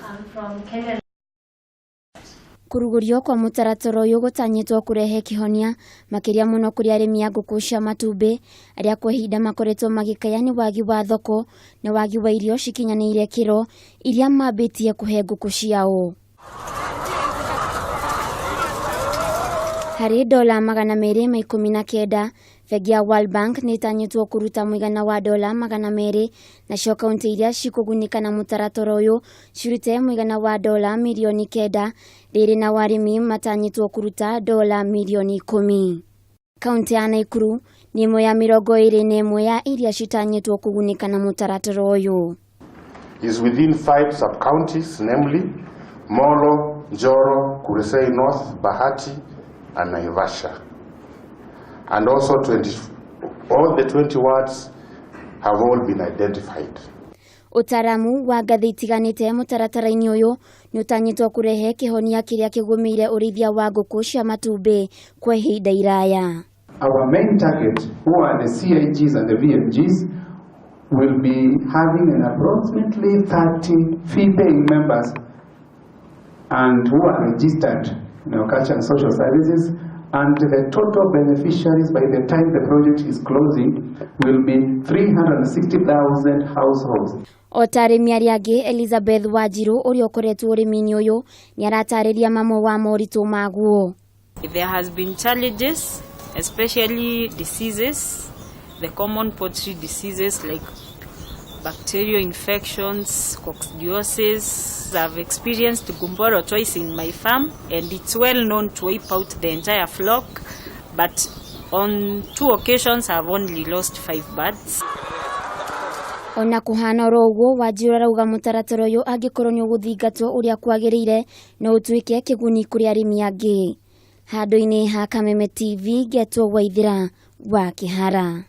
I'm from Kenya. Kũrugũrio kwa mũtaratara ũyũ gũtanyĩtwo kũrehe kĩhonia makĩria mũno kũrĩ arĩmi a ngũkũ cia matumbĩ arĩa kwa ihinda makoretwo magĩkaya nĩ wagi wa thoko na wagi wa irio cikinyanĩire kĩro iria mambĩtie kũhe ngũkũ ciao. Harĩ dola 219, bengi ya World Bank nĩ ĩtanyĩtwo kũruta mũigana wa dola 200, nacio kaunti iria cikũgunĩka na mũtaratara ũyũ cirute mũigana wa dola mirioni 9, rĩrĩ na arĩmi matanyĩtwo kũruta dola mirioni 10. Kaunti ya Naikuru nĩ ĩmwe ya 21 ya iria citanyĩtwo kũgunĩka na mũtaratara ũyũ. Is within five sub-counties, namely Molo, Njoro, Kuresoi North, Bahati, and Naivasha. And also 20, all the 20 wards have all been identified. Ũtaramu wa ngathĩ itiganĩte mũtaratara-inĩ ũyũ nĩ ũtanyĩtwo kũrehe kĩhonia kĩrĩa kĩgũmĩire ũrĩithia wa ngũkũ cia matumbĩ kwa ihinda iraya. Our main target, who are the CIGs and the VFGs, will be having an approximately 30 fee-paying members and who are registered in our culture and social services, and the total beneficiaries by the time the project is closing will be 360,000 households. O ta arĩmi arĩa angĩ, Elizabeth Wanjiru ũrĩa ũkoretwo ũrĩmi-inĩ ũyũ nĩ aratarĩria mamwe wa moritũ maguo. There has been challenges, especially diseases, the common poultry diseases like bacterial infections, coccidiosis. I've experienced Gumboro twice in my farm, and it's well known to wipe out the entire flock, but on two occasions I've only lost five birds. Ona kũhana oro ũguo, Wanjiru arauga mũtaratara ũyũ angĩkorwo nĩ ũgũthingatwo ũrĩa kwagĩrĩire no ũtuĩke kĩguni kũrĩ arĩmi angĩ. Handũ-inĩ ha Kameme TV, ngetwo Waithĩra wa Kĩhara.